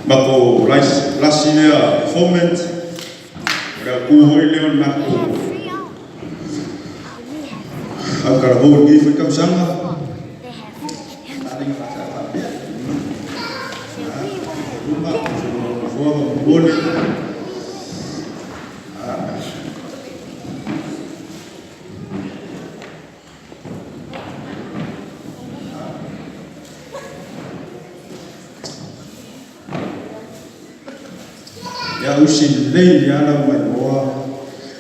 Mako lasi lea performance, o le autu foi lea o le matou autalavou i lenei foi tausaga. Luma, nofoa ma momoli. Ia usi lelei le ala mai moa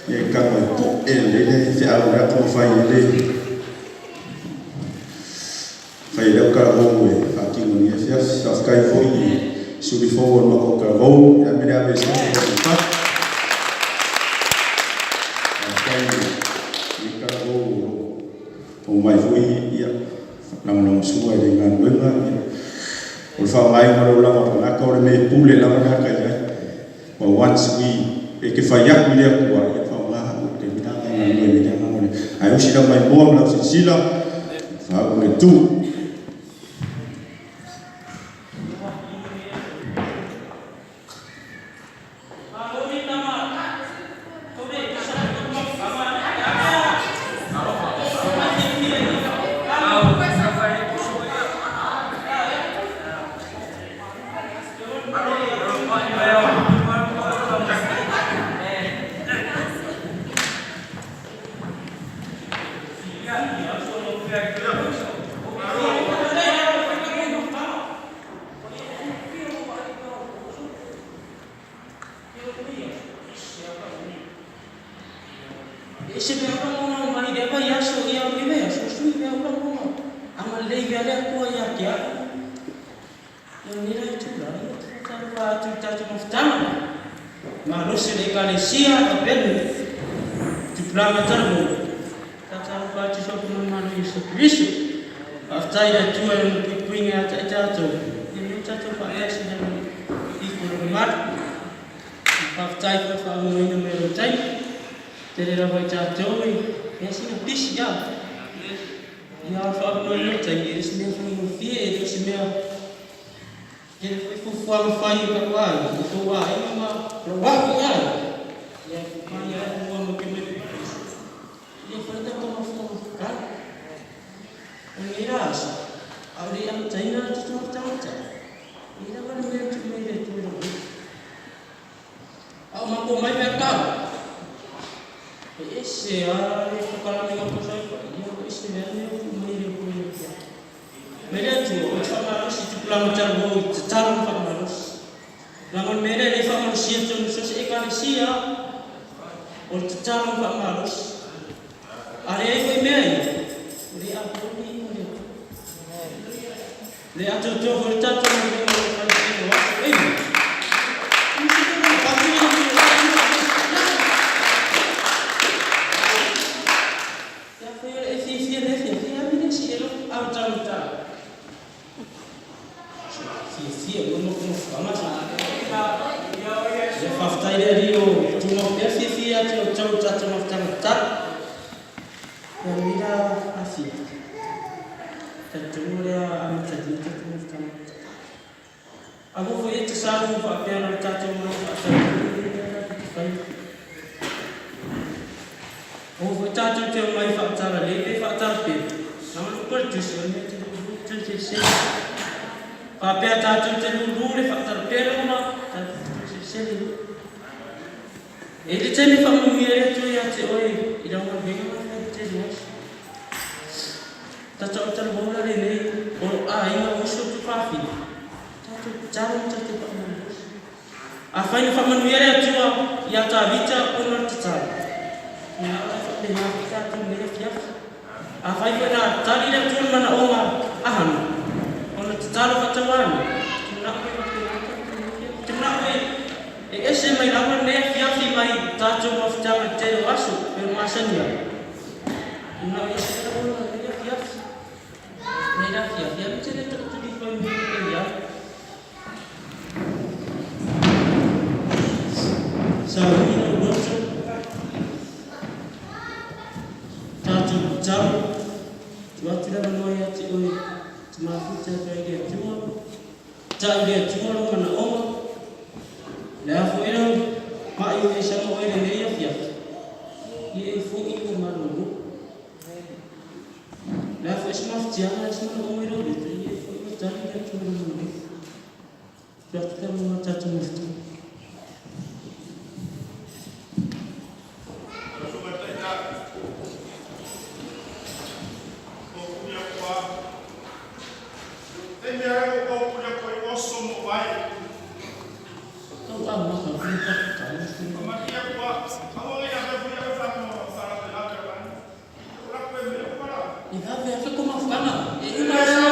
ia i tago e po'e lelei le feau lea taumafai ai le fai ai le autalavou e faatino i lenei afiafi. Faafetai foi i suli fou o le matou autalavou ia me le ave ese ai le fatu. Faafetai i le autalavou o lo o omai foi ia lagolagosua i le galuega. Ia o le faaaogaina o le olaga o tagata o le mea e pule lava le ata i ai. But once we e te fai atu i le Atua, ia faaaoga au i le taimi la e galue ai le agaga o le ae usi lau maimoa ma lau silasila, faauu le tu. E se mea ua lagona mai lea vaiaso ia o lenei vaiaso, o sui mea ua lagona agalelei mea le Atua ia te au. Ia o lenei la itula, ia ou te faatalofa atu i le tatou mafutaga, malosi o le Ekalesia a Benu, tupulaga talavou, faatalofa atu i so Malo Iesu Keriso. Faafetai i le Atua i Lona puipuiga ia te tatou, ia mea tatou faatasi i Lana ifo Lona malu. Faafetai foi le faamoemoeina mai o lou taimi. Tele lava i tatou e mea sina pisi a. Ia o le faamoemoeina o le taimi, e le o se mea faigofie, e le o se mea tele foi fuafuaga fai i lou aiga, i tou aiga ma lou afu i aiga. Ia e mai ai mua ma te mai. Ia fai tatou mafutaga. O lenei la aso, a o le i amataina le tatou mafutaga, e i ai lava le mea e tuu mai e le Atua i lou loto. A o matou mai mea tau, e ese lava le polokalame na matou fai, ia ua ese lea mea ua tuu mai e le Atua ia te au. Mai le Atua, ou te faamalosi i tupulaga talavou i tatalo ma faamalosi. Leaga o le mea lea e le faamalosia tonu so o se Ekalesia o le tatalo ma faamalosi. A leai foi mea ia, ua le atoa le iuga o le Atua. Le atoatoa foi le tatou galuega o lo o fai i tino aso. Amen. Ia foi o le e fiafia le fiafia ame le si elo au tau tau. Fiafia mo mo mo whanga sa. Ia faafetai le Alii o tumau pea fiafia atu o tau tatou mafutaga tatalo. Ia nei la afia. Talitonu o lea amatalia tatou mafutaga tatalo. Aua foi e te salu faapea na o tatou mai faatalitonu nei mea tatou te faia. Aua foi tatou te omai faatalalei pe faatalapelo, leaga le upu a le Tusi o le mea te lulu te selesele. Faapea tatou te lulu le faatalapelo ma tatou selesele loa. E i ai le taimi faamanuia ai le Atua ia te oe i lau galuega ma le fai i le tele o aso. Tata o talavou la lenei o lo aiga uso tufafine, tatou tatalo ma tatou faamalosi. Afai na faamanuia le Atua ia Tavita ona o le tatalo, na o le faapena foi tatou i lenei afiafi. Afai foi na tali le Atua i le manaoga a Hana ona tatalo faatauana, te manao foi faapena tatou i lenei afiafi. Te manao foi e ese mai lava lenei afiafi mai tatou mafutaga i le tele o aso pei ona masani ai. Te manao e ese mai lava ona lenei afiafi. Lenei afiafi, alu tele tuli fai mai i ai. Sauni lou loto, tatou tatalo, tuu atu le avanoa ia te oe, te mafuta atu ai i le Atua, tai i le Atua lou manaoga. Le a foi lau ma'i ua e sago ai lenei afiafi, ia e fo'i ua malolo. Le a foi se mafatiaga a se manaoga i lau leta, ia e fo'i ua tali le Atua i lou manaoga. Tuu atu le avanoa i le tatou mafutaga. Tau amata atu le tatou E vave ake ko mafutaga. E uma ai.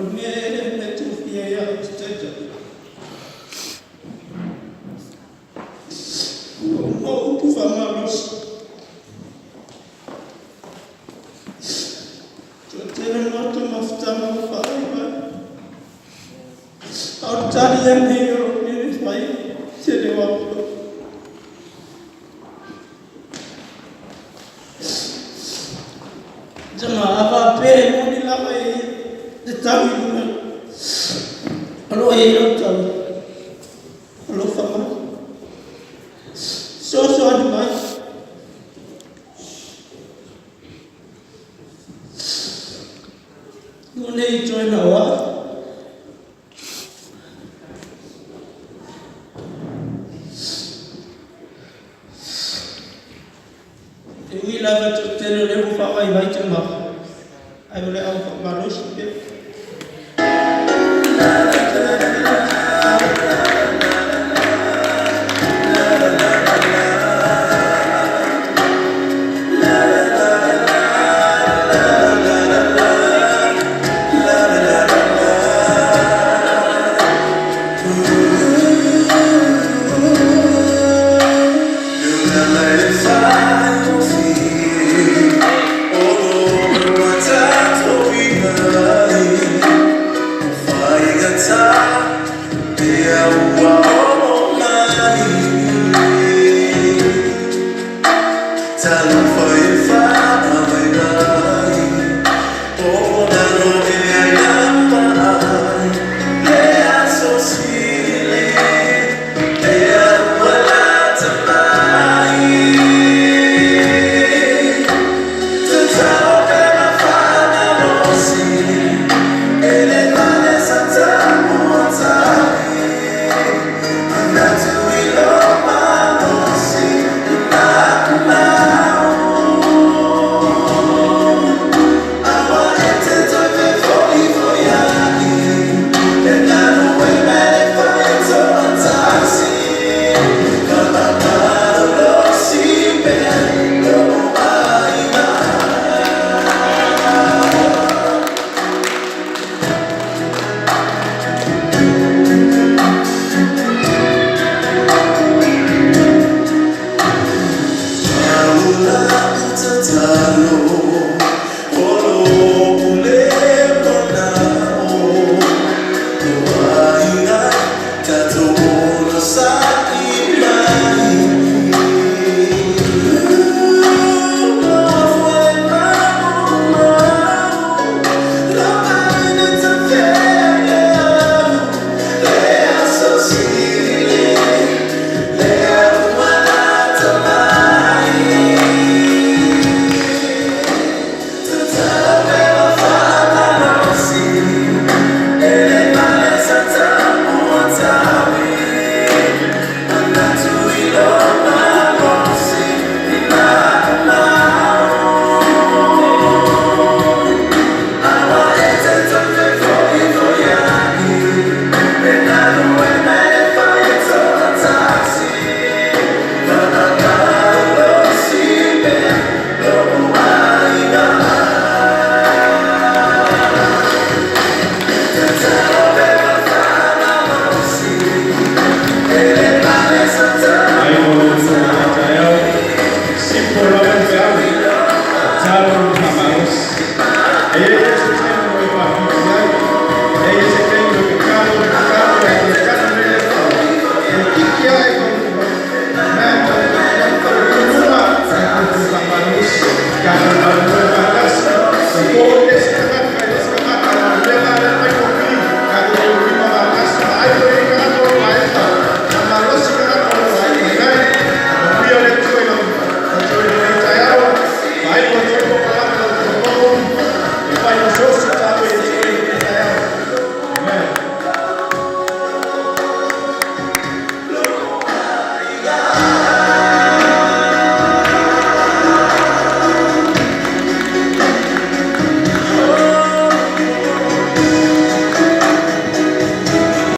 O le mea ea lea na e tofia ai au ou te taitai? Ua uma upu faamalosi. Toatele maota mafutaga ua faaiu ai. A o le tali anei o lou mea e fai, tele o apu. Tama, a faapea e moni lava e ia te tau i luga, o lo o i ai lau tau, alofa mai. Fesoasoani mai. Ua nei toe na o au. E ui lava toatele o lea ua faavaivai te maha, ae o le au faamalosi pea.